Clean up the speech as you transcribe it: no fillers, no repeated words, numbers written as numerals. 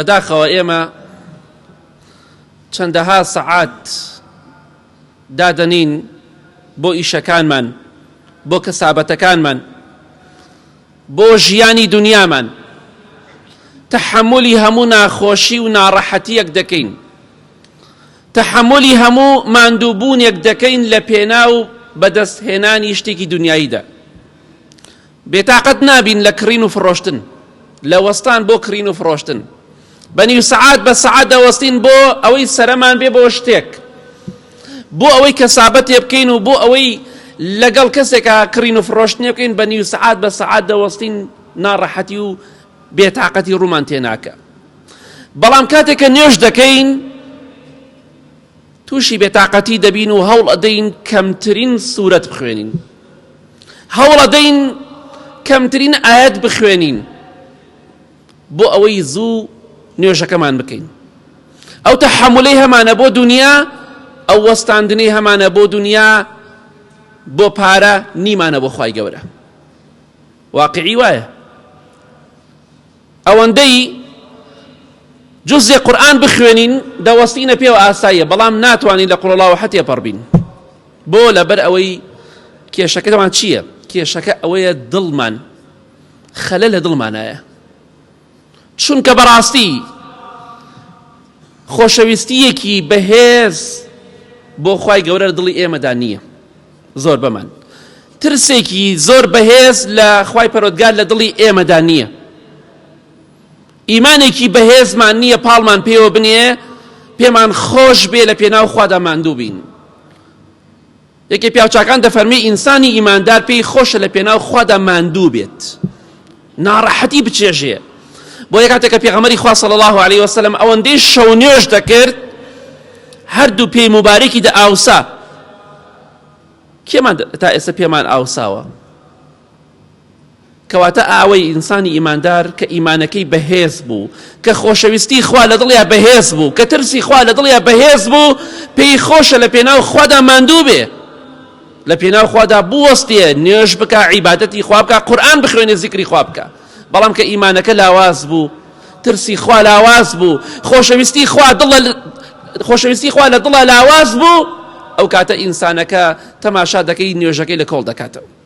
بەداخەوە ئێمە چەندەها سەعات دادەنین بۆ ئیشەکانمان، بۆ کەسابەتەکانمان، بۆ ژیانی دنیامان، تەحەمولی هەموو ناخۆشی و ناڕەحەتیەک دەکەین، تەحەمولی هەموو ماندووبوونێک دەکەین لە پێناو بەدەستهێنانی شتێکی دنیاییدا. بێتاقەت نابین لە کڕین و فڕۆشتن، لە وەستان بۆ کڕین و فڕۆشتن. بە نیو سەعات بە سەعات دەوەستین بۆ ئەوەی سەرەمان بێ بۆ شتێک، بۆ ئەوەی کەسابەتێ بکەین و بۆ ئەوەی لەگەڵ کەسێکا کڕین و فڕۆشتنێ بکەین، بە نیو سەعات بە سەعات دەوەستین، ناڕەحەتی و بێتاقەتی ڕوومان تێناکە. بەڵام کاتێک کە نوێژ دەکەین تووشی بێتاقەتی دەبین و هەوڵ ئەدەین کەمترین سوورەت بخوێنین. هەوڵ ئەدەین کەمترین ئایەت بخوێنین بۆ ئەوەی زوو نوێژەکەمان بکەین. ئەو تەحەمولەی هەمانە بۆ دنیا، ئەو وەستاندنەی هەمانە بۆ دنیا، بۆ پارە نیمانە بۆ خوای گەورە. واقعی وایە. ئەوەندەی جزێ قورئان بخوێنین دەوەستینە پێوە ئاساییە، بەڵام ناتوانین لە قل الله احد تێپەڕ بین. بۆ؟ لەبەر ئەوەی کێشەکەمان چییە؟ کێشەکە ئەوەیە دڵمان خەلە لە دڵمانایە. چونکە بەڕاستی خۆشەویستیەکی بەهێز بۆ خوای گەورە لە دڵی ئێمەدا نییە. زۆربەمان ترسێکی زۆر بەهێز لە خوای پەرۆدگار لە دڵی ئێمەدا نییە. ئیمانێکی بەهێزمان نییە پاڵمان پێوە بنێ پێمان خۆش بێ لە پێناو خوادا ماندوو بین. یەکێ پیاوچاکان دەفەرمی ئینسانی ئیماندار پێی خۆشە لە پێناو خوادا ماندوو بێت، ناڕەحەتی بچێژێ. بۆ یەکاتێک کە پێغەمبەری خوا صلی الله علیه وسلم ئەوەندەی شەو نوێژ دەکرد هەردوو پێی موبارەکی دەئاوسا. کێمان تا ئێستا پێمان ئاوساوە؟ کەواتە ئاوەی ئینسانی ئیماندار کە ئیمانەکەی بەهێز بوو، کە خۆشەویستی خوا لە دڵیا بەهێز بوو، کە ترسی خوا لە دڵیا بەهێز بوو، پێی خۆشە لە پێناو خوادا ماندوو بێ، لە پێناو خوادا بوەستێ، نوێژ بکا، عیبادەتی خوا بکا، قورئان بخوێنێ، زیکری خوا بکا. بەڵام کە ئیمانەکە لاواز بوو، ترسی خوا لاواز بوو، خۆشەویستی خوا دڵ خۆشەویستی خوا لە دڵا لاواز بوو، ئەو کاتە ئینسانەکە تەماشا دەکەی نوێژەکەی لە کۆڵ دەکاتەوە.